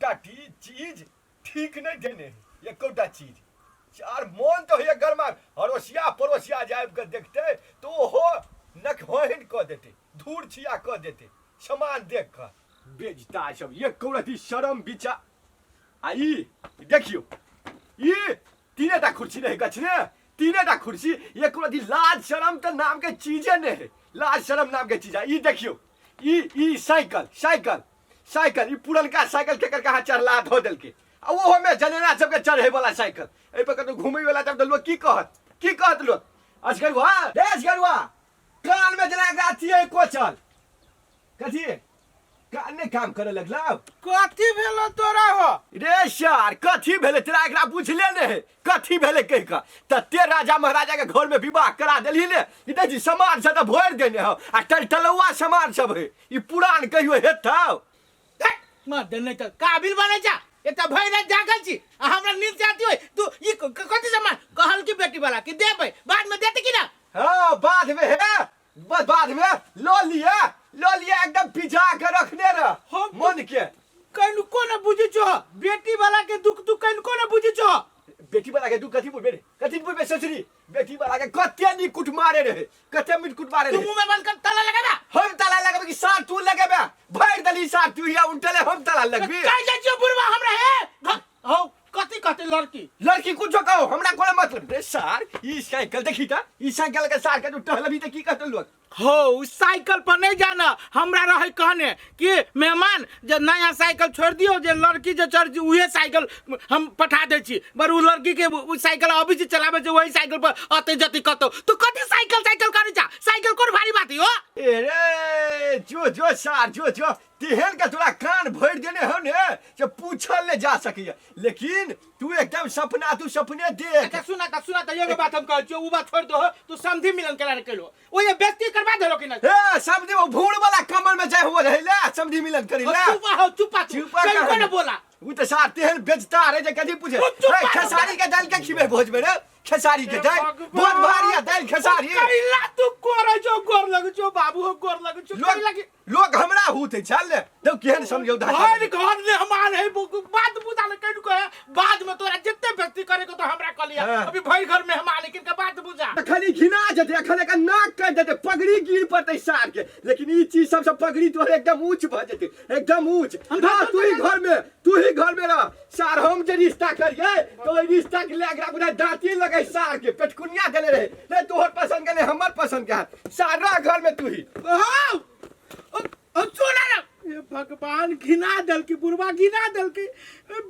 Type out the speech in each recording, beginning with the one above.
एकोटा चीज ठीक नहि देने है, एकोटा चीज। आर मोन तऽ होइए गरमा, अड़ोसिया पड़ोसिया जे आबि कऽ देखतै तऽ ओहो नखोहिन कऽ देतै, धूर छिया कऽ देतै सामान देख कऽ। बेजता सब एको रति शरम बिचा। आ ई देखियौ, ई तीने टा कुर्सी रहै गछने, तीने टा कुर्सी, एको रति लाज शरम तऽ नाम के चीजे नहि है, लाज शरम नाम के चीज। आ ई देखियौ, ई साइकिल, साइकिल, साइकिल, ई पुरनका साइकिल केकर कहाँ चढ़ला धो देलकै। आ ओहोमे जनेरा सबके चढ़ै वाला साइकिल, एहि पर कतौ घूमै वाला तब तऽ लोक की कहत, की कहत लोक? असगरुआ रे असगरुआ, कान में जेना एकरा अथी है कोचल, कथी कान नहि काम करे लगला। कथी भेलो तोरा हो रे सार? कथी भेलै तोरा? एकरा बुझले नहि है कथी भेलै कहि कऽ। तते राजा महाराजा के घर में विवाह करा देलही ने, ई देखी सामान सब तऽ भरि देने हौ, आ टलटलौआ सामान सब है, ई पुरान कहियो हेतौ? मर दे नहीं तो काबिल बने जा। एक तो भरि रात जागल छी आ हमरा नींद से आती होय। तू ई कथी सामान कहल की बेटी वाला कि देबै बाद में देते कि ना? हाँ बाद में है, बस बाद में लो लिए, लो लिए, एकदम पिजा के रखने रह हम मन के। कनको न बुझै छो बेटी वाला के दुख, तू कनको न बुझै छो। बेटी वाला के दुख कथी बुझबे रे, कथी बुझबे ससुरी? बेटी वाला के कते नीक कुट मारे रहे, कते मीट कुट मारे तू रहे। मुंह में बंद कर ताला लगाबा। हम ताला लगाबे कि सार तू लगाबे? भरि देली सार तू या उल्टले हम ताला लगबी। काहे जाइ छियो बुढ़वा हमरा हे हौ कथी कहते लड़की? लड़की कुछो कहो हमरा कोनो मतलब रे सार। ई साइकिल देखी त, ई साइकिल के सार के तू टहलबी त की कहत लोग? हो उ साइकिल पर नहीं जाना, हमरा रहे कहने कि मेहमान जे नया साइकिल छोड़ दियो, जे लड़की जे चढ़ जी उहे साइकिल हम पठा दै छी, पर उ लड़की के उ साइकिल अभी जे चलावे छै वही साइकिल पर अते जते कतौ। तू कथी साइकिल साइकिल करै छा? साइकिल कोन भारी बात हो? ए रे जो जो सार जो जो, तेहन के तोरा कान भरि देने हो ने से पूछल ने जा सकैया, लेकिन तू एकदम सपना, तू सपने देख। अच्छा सुना त, सुना त, एगो बात हम कहै छियौ, उ बात छोड़ दो, तू समधि मिलन केना रे कैलो? ओ ये बेइज्जती करवा देलो कि नहीं? ए समधि वो भूड़ वाला कमर में जाय हुआ रहे ले समधि मिलन करी ले। चुपा हो, चुपा तू। चुपा कहीं कहाँ को रे? न बोला। उ त सार तेहन बेचता रे जे कथी पूछे। ओ चुपा ए, हो। खेसारी के दाल के खिबे भोज में रे, खेसारी के ए दाल भगवान। बहुत भारी है दाल खेसारी। कैला तू कोरे जो गोर लग जो बाबू हो गोर लग जो कैला की लोग हमरा हुते चल ले तो केहन समझौता भर घर ने हमार है बात बुझा ले कहीं को है बाद में तोरा जितने व्यक्ति करे को तो हमरा कहलिया। हाँ। अभी भर घर में हमार लेकिन के बात बुझा। खाली घिना जते अखन एक नाक काट देते पगड़ी गिर पड़ते सार के, लेकिन ई चीज सबसे पगड़ी तोहर एकदम ऊंच भ जते, एकदम ऊंच। हम रह, तो तू ही घर में, तू ही घर में रह सार। हम जे रिश्ता करिए तो ओइ रिश्ता के ले एकरा बुझा दांती लगे सार के पेटकुनिया देले रहे नहीं तोहर पसंद के नहीं हमर पसंद के हाथ सार रह घर में तू ही। हाँ। ओ, सुना ना। ए भगवान घिना दल की बुढ़वा घिना दल की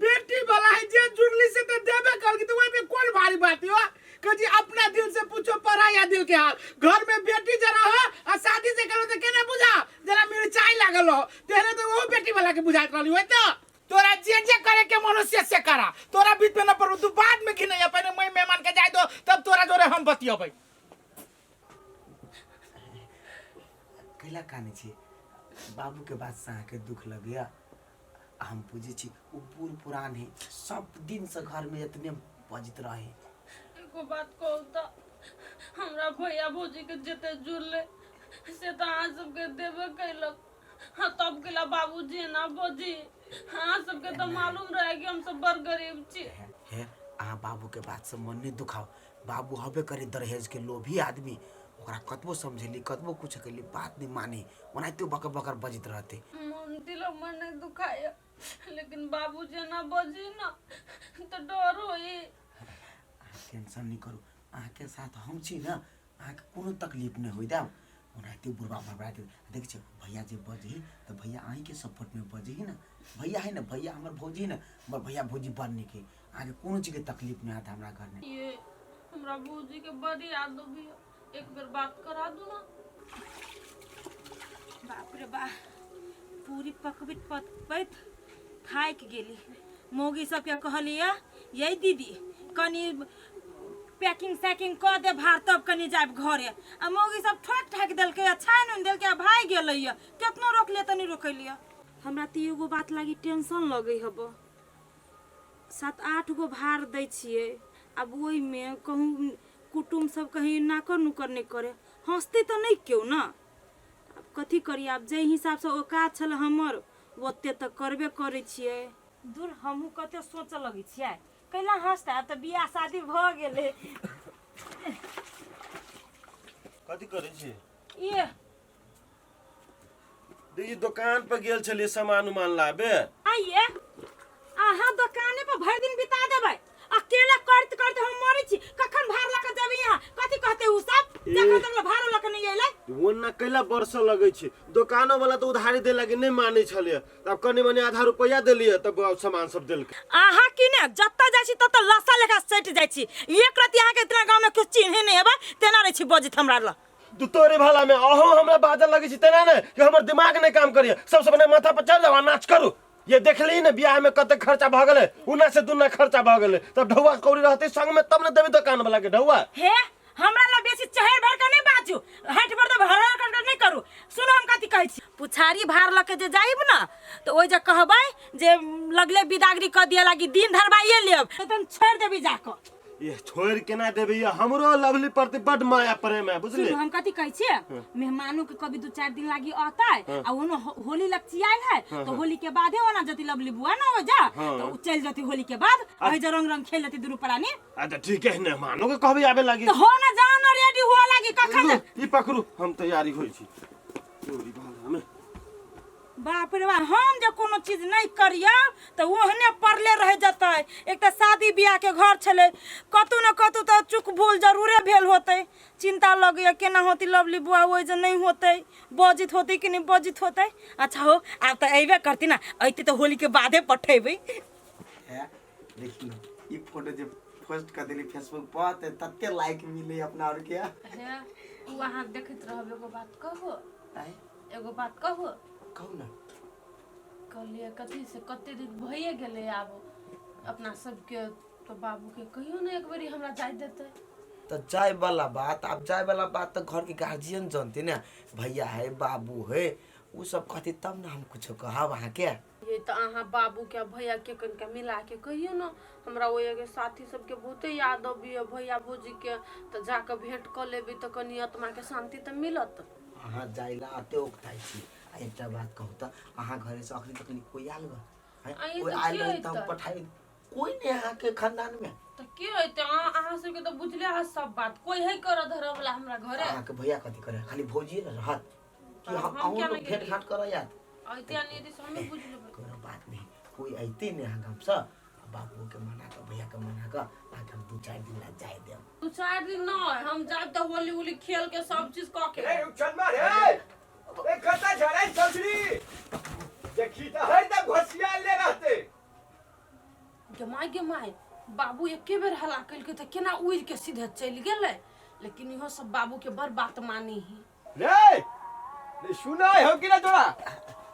बेटी वाला है जे जुड़ली से तो देबे कल की, तो वही में कौन भारी बात है? कह जी अपना दिल से पूछो पराया दिल के हाल, घर में बेटी जरा हो आ शादी से करो तो केना बुझा जरा मिर्चाई लागल हो तेरे तो वो बेटी वाला के बुझात रहली होय। तो तोरा जे जे करे के मन से से करा, तोरा बीच में न पड़ू, तू बाद में घिनैया, पहले मैं मेहमान के जाय दो तब तोरा जोरे हम बतियबै। कैला कानै छी? बाबू के बात से अहाँके दुख लगैया? हम बुझै छी ओ बूढ़ पुरान है, सब दिन से घर में एतने बजैत रहे। एगो बात कहू त हमरा भैया भौजी के जते जुड़ले से त अहाँ सबके देबे कैलक, हाँ तब केला बाबूजी एना बजी? अहाँ सबके त मालूम रहे कि हम सब बड़ गरीब छी। हे अहाँ बाबू के बात से मन नहीं दुखाओ, बाबू हबे करे दरहेज के लोभी आदमी, ओकरा कतबो समझेली कतबो कुछ कैली बात नहीं मानी, ओनाहिते बकर बकर बजैत रहते। मन दिल हमर नहीं दुखाया, लेकिन बाबू जेना बजी ना तो डर होई। टेंशन नहीं करू, अहाँके साथ हम छी ना, अहाँके कोनो तकलीफ नहीं होई देब। ओनाहिते बुढ़बा बड़बड़ाइत देख छियै भैया जे बजही तऽ भैया अहीँके सपोर्टमे बजही ना, भैया है ना, भैया हमर भौजी है ना, हमर भैया भौजी बड़ नीक है, अहाँके कोनो चीजके तकलीफ नहीं हैत हमरा घरमे। ये हमरा भौजी के बड़ी याद अबैया, एक बेर बात करा दू ना। बाप रे बा, पूरी पकबित पकबैत थाकि गेली। मौगी सबके कहलियै यै दीदी कनी पैकिंग सैकिंग कऽ दे भार तब कनी जायब घरे, आ मौगी सब ठोकि ठाकि देलकै आ छानि उनि देलकै आ भागि गेलैया, केतनो रोकलियै तऽ नहि रोकलियै। हमरा तऽ एगो बात लागी टेंशन लगै हब, 7-8 गो भार दै छियै, आब ओहिमे कहूँ कुटुम सब कहीं नाकर नुकर नहि करे, हँसतै तऽ नहि केओ ने। आब कथी करी, आब जाहि हिसाबसँ औकात छल हमर ओते तऽ करबे करै छियै। दूर हमहूँ कते सोचऽ लगै छियै कैला हँसतै आब तऽ बियाह शादी भऽ गेलै। कथी करै छी? ये दीदी दोकान पर गेल छलियै सामान उमान लाबे। आइए अहाँ दोकाने पर भरि दिन बिता देबै, अकेला करते करते हम मरै छी। कखन भार लऽ कऽ जेबै यहाँ? कथी कहते उ सब जखन तक भाड़ो लऽ कऽ नहि अयलै? ओना कैला बरसऽ लगै छै? दोकानो वाला तऽ उधारी दे लागी नहि मानै छलियै, तब कनि मनि आधा रुपैआ देलियै तब सामान सब देलकै। अहाँ की ने जतऽ जाइ छी ततऽ लस्सा लेखा सटि जाइ छी। एक रति अहाँके इतना गाँव में किछु चिन्हे नहि हेबै तेना रहै छी बजैत हमरा लग। तू तोरे भला में अहो हमरा बाजऽ लगै छी तेना ने कि हमर दिमाग नहि काम करिए। सबसे पहिने माथा पर चढ़ जाओ आ नाच करू। ये देखली ने बियाह में कते खर्चा भऽ गेलै, उना से दुना खर्चा भऽ गेलै। तब ढौआ कौड़ी रहतै संग में तब ने देबै दोकान वाला के ढौआ। हे हमरा लग बेसी चहर भर के नहीं बाजू, हट भर दे हर हर कर नहीं करू। सुनो हम कथी कहै छी, पुछारी भार लऽ के जे जाइब न तऽ ओहि जे कहबै जे लगले बिदागरी कऽ दिअ लागी दिन धरबाइए लेब तखन छोड़ि देबी जाकऽ। ये छोड़ केना देबै? ये हमरो लवली प्रति बड माया प्रेम है बुझली। सुनू हम कथी कहै छियै, मेहमानो के कभी दू चारि दिन लागी अतै आ ओनो होली लगचियायल है तो होली के बादे ओना जति लवली बुआ न हो जा तो उ चलि जति होली के बाद, ओहि जे रंग रंग खेल जति दुनू प्राणी। अच्छा ठीक है, मेहमानो के कहबै आबे लागी। तो हो न जाओ न रेडी हुआ लागी कखन। लू, ई पकड़ू हम तैयारी होइ छी। तोरी भाला में बाप रे बाप, हम जे कोनो चीज नहीं करियौ तऽ ओहने पड़ले रह जतै। एक तऽ शादी बियाह के घर छलै, कतौ न कतौ तऽ चूक भूल जरूरे भेल होतै। चिंता लगैया केना होती लवली बुआ ओहि जे नहीं होतै, बजित होतै कि नहीं बजित होतै। अच्छा हो आब तऽ अयबे करती ना, अयती तऽ होली के बादे पठेबै। है देखी ना ई फोटो जे पोस्ट कर देली फेसबुक पर ते तते लाइक मिले अपना और के। हे उ अहाँ देखैत रहब। एगो बात कहू? आय? एगो बात कहू? कहू ना। कहलियै कथी से कते दिन भइए गेलै आब अपना सबके, तो बाबूके कहियो ने एक बेरी हमरा जाय देतै। तो जाय वाला बात, आब जाय वाला बात तो घर के गार्जियन जानते ना, भैया है बाबू है उ सब कहते तब ना हम कुछो कहब अहाँ के। ये तऽ अहाँ बाबूके आ भैयाके कनिका मिलाके कहियौ ने, हमरा ओहिके साथी सबके बहुते याद अबैए भैया भौजीके, तऽ जाकऽ भेंट कऽ लेबै तऽ कनि आत्माके शान्ति तऽ मिलत। अहाँ जाय ला अते उकताइ छी। आ एकटा बात कहू तऽ अहाँ घरे से अखनी तक कोई आयल ग? हैं? आइ कोई तऽ आयल के रही तऽ हम अइतै? पठाई कोई नहीं अहाँ के खानदान में। तऽ के अइतै? अहाँ सबके तऽ बुझले हत सब बात, कोई है करऽ धरऽ वाला हमरा घरे? अहाँ के भैया कथी करे? खाली भौजी ने रहत कि तऽ हम हम अहूँ किया लोग नहि भेंट गेलियै? घाट करऽ याद अइतै आ नहि अइतै से हमही बुझि लेबै। कोनो बात नहीं, कोई अइते नहीं अहाँ गाम से। बाबू के मना कऽ भैया के मना कऽ अहाँके हम दू चारि दिन ला जाय देब। दू चारि दिन नहि, हम जायब तऽ होली उली खेल के सब चीज कऽ के। रे चलमा रे, ए कता जा रे चौधरी? देखी त हरदम घोसिया ले रहते। गे माय गे माय, बाबू एके बेर हल्ला केलकै तऽ केना उड़ि के सीधे चलि गेलै। लेकिन इहो सब बाबू के बड़ बात मानी ही। रे रे सुनाय हो कि ना तोरा?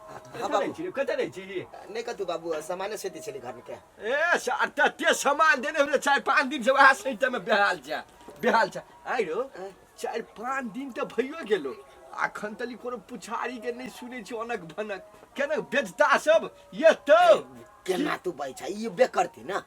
हाँ कतऽ रहै बाबू। छी रे? कतऽ रहै छी? नहीं कतू बाबू, सामान्य से छली घर में क्या। ए सार तते सामान देने हमरा 4-5 दिन से वएह सैते में बेहाल छै बेहाल छै। आइ रो 4-5 दिन तऽ भइयो गेलो, अखन तली कोनो पुछारी के नहीं सुनै छी अनक भनक। केना बेचता सब ये तो केना तू बैठा ई बे करती ना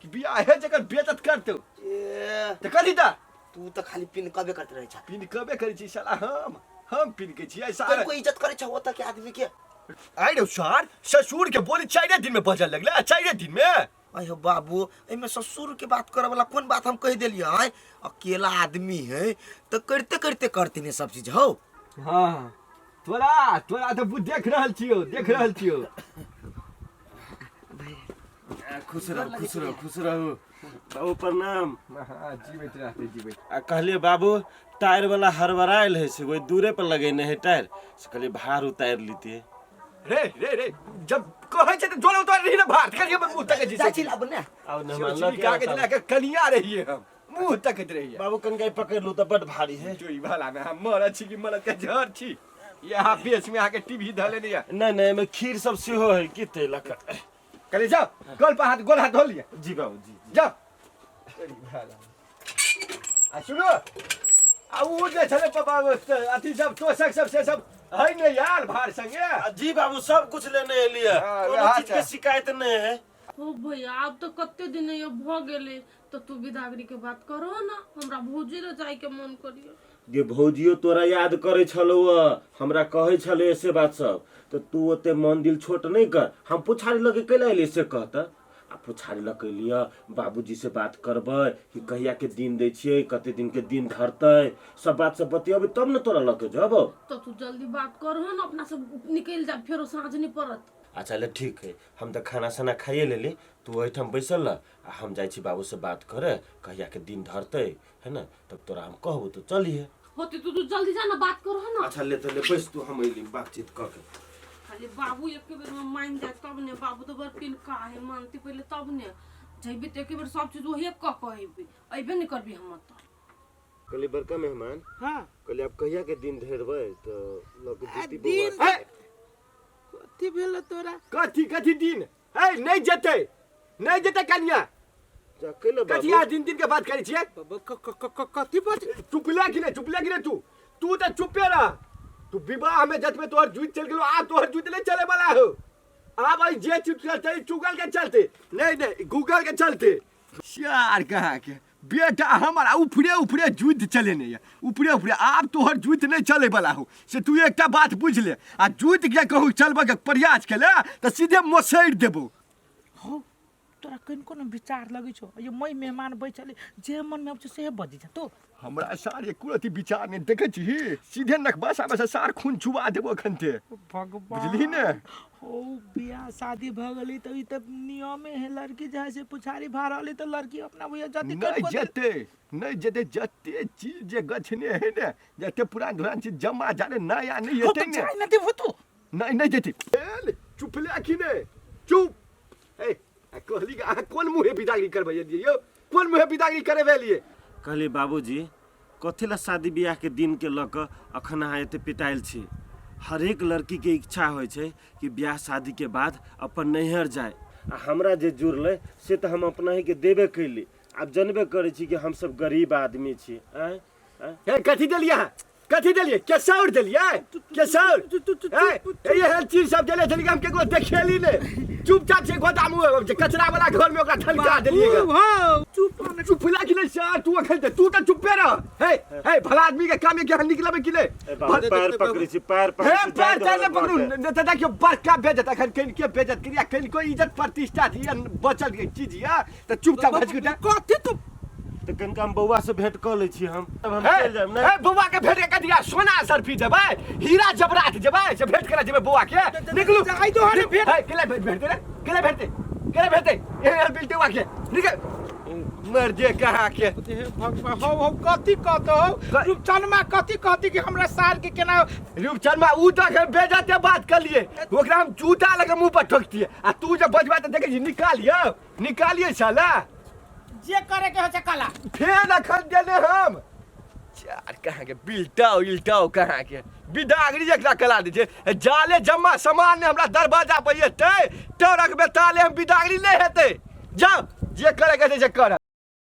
कि बियाहे जकर बेचत करतौ। ए तऽ कथी तऽ तू तऽ खाली पिन कबे करते रहै छ। पिन कबे करै छी साला? हम पिन के छी साला। कोई इज्जत करै छ ओतऽ के आदमी के? आइ रे सार ससुर के बोली 4 दिन में बजल लगले, 4 दिन में। अय हो बाबू, एहिमे ससुर के बात करे वाला कोन बात हम कहि देलियै? आय अकेला आदमी है तऽ करिते करिते करते ने सब चीज हौ। हाँ तोरा तोरा तऽ देख रहल छियौ, देख रहल छियौ। खुश रहू खुश रहू खुश रहू बाबू, प्रणाम। हाँ जीवैत रहते जीवैत। आ कहलिए बाबू टायर वाला हड़बड़ायल है से वही दूरे पर लगेने है टायर से, कहलिए भार उतार लीते। रे रे रे जब कहै छै तऽ जोरे उतार रही ने भार करिए मुंह तक जी। चाची लाबू ने। आओ मेहमान लऽ के कागज आओ। लए के कनिया रहिए हम मुंह तकैत रहिए। बाबू कनका पकड़ लू तऽ बड भारी है। चोरी वाला में हम मरद छी कि मरद के झर छी? यहाँ बेच में अहाँके टीवी धले नहीं है। नहीं नहीं एहिमे खीर सब सेहो है की तै लऽ कऽ। कहलिए जाओ गोल पर हाथ गोल हाथ धो लिअ। जी बाबू जी जी। जाओ। आ सुनू आ उ जे छलै पापा अथी सब तोशक सब से सब है ने यार भार संगे? आ जी बाबू सब कुछ लेने एलियै, हाँ, कोनो वएह चीज के छै। शिकायत नहीं है। हो भैया आब तऽ कते दिन ये भऽ गेलै, तऽ तू बिदागरी के बात करो ना, हमरा भौजी लग जाय के मन करियो। गे भौजियो तोरा याद करै छलौ हमरा कहै छलै से बात सब तऽ तू ओते मन दिल छोट नहि कर हम पुछारी लऽ के कैला एलियै से कह तऽ आ पुछारी लऽ के एलियै बाबूजी से बात करबै कि कहिया के दिन दै छियै कते दिन के दिन धरतै सब बात सब बतियेबै तब ने तोरा लऽ के जेबौ तो तू जल्दी बात करहो ने अपना सब निकलि जाब फेरो साँझ नहीं पड़त अच्छा ले ठीक है हम तऽ खाना साना खाइए लेली तू ओहिठाम बैसल रह आ हम जाइ छी बाबू से बात करे कहिया के दिन धरतै है ना तब तोरा हम कहबो तो चलिहे होती तू तू जल्दी जा ना बात करहो ना अच्छा ले तो ले बैस तू हम अइली बातचीत कऽ के खाली बाबू एक बेर में मान जाए तब ने बाबू तो बड़ पिनका है मानती पहले तब ने जैबी तो एक बेर सब चीज वही कह के अइबी अइबे नहीं करबी हम तो कहली बड़का मेहमान हाँ कहली आब कहिया के दिन धरबै तऽ लऽ के आ जेती दिन बौआ हे कथी भेल तोरा कथी कथी दिन हे नहि जेतै नहि जेतै कनिया जा कैला कथी बाबू अहाँ दिन दिन के बात करै छियै कथी बज चुपले कि नहि चुपले कि नहि तू तू तऽ चुपे रह तू विवाह में जतबे तोहर जुइत चलि गेलो आब तोहर जुइत नहि चले वाला हो आब एहि जे चीज चलते चुगल के चलते नहीं नहीं गूगल के चलते यार कहाँ के बेटा हमारा ऊपरे ऊपरे जुइत चले नहीं है ऊपरे ऊपरे आब तोहर जुइत नहीं चले वाला हो से तू एकटा बात बुझ ले आ जुइत के कहूँ चलबे के प्रयास के ले तऽ सीधे मोसैड़ देबो हो तोरा कनि कोनो विचार लगै छौ ये मै मेहमान बैठल जे मनमे आबै छौ सेहे बजै छ तू हमरा सार एको रति विचार नहि देखै छी सीधे नखबासा में से सार खून चुबा देबो एखन ते भगवान बुझलिही ने हो बियाह शादी भऽ गेलै तऽ ई तऽ नियमे है लड़की जाइ से पुछारी भऽ रहलै तऽ लड़की अपना भैया जति नहि जेतै नहि जेतै जते चीज जे गछने है ने जते पुरान धुरान चीज जमा जाने नया नहि हो हेतै तऽ ने जाइ ने देबो तू नहि नहि जेतै एल चुप ले कि ने चुप ए आ कहली कि अहाँ कोन मुँहे बिदागरी करबै एलियै यौ कोन मुँहे बिदागरी करेबै एलियै कहली बाबूजी कथी लए शादी बियाहके दिनके लऽ कऽ अखन अहाँ एते पिटायल छी हरेक लड़कीके इच्छा होइ छै कि बियाह शादीके बाद अपन नैहर जाय आ हमरा जे जुड़लै से तऽ हम अपनाहीके देबे कयली आब जनबे करै छी कि हमसब गरीब आदमी छी आँय आँय हे कथी देलियै अहाँ कथी देलियै केसौर देलियै केसौर ए एहन चीज सब देले छलियै हम केकरो देखेली ने चुपचाप से गोदाम जे कचरा वाला घर में ओकरा ठनका देलियै ग। हो चुप न चुप लागि गेलै सर तू अखन तऽ तू तऽ चुपे रह हे हे भला आदमी के काम के निकलबै कि नहि ए बाबू पैर पकड़ै छी पैर हे पकड़ै छी पैर जाय जाय दहो ने पकड़ू घरके। नहि तऽ देखियौ बड़का बेजत अखन कनिके बेजत क्रिया कनिको इज्जत प्रतिष्ठा यऽ बचल के चीज यऽ तऽ चुपचाप भजकुटा कथी तू तऽ कनिका हम बौआ से भेंट कऽ लै छी हम तब हम हे चलि जायब हे नहि बौआ के भेंट के कथिया सोना सरफी देबै हीरा जबरात जेबै से भेंट करा जेबै बौआ के निकलू जाइ दो हरे भेंट। हे केला भेंट भेंट रे केला भेंट केला भेंट ए बिलटे बौआ के निकल मर जे कहाँ के हे भगवान हो हो कथी कहत हो रूपचनमा कथी कहती कि हमरा सार के केना रूपचनमा ऊ तऽ अखन बेजते बात कलिए ओकरा हम जूता लगे मुंह पर ठोकतिए आ तू जब बजबा तऽ देखै छी निकालियो निकालिए साला जे करे के हो से कला फेर अखन देने हम चार कहाँ के बिलटाओ इलटाओ कहाँ के बिदागरी जकरा कला दै छै जाले जमा सामान ने हमरा दरवाजा पर एतै तो रखबे ताले हम बिदागरी नहि हेतै जाओ जे करे के छै से कर।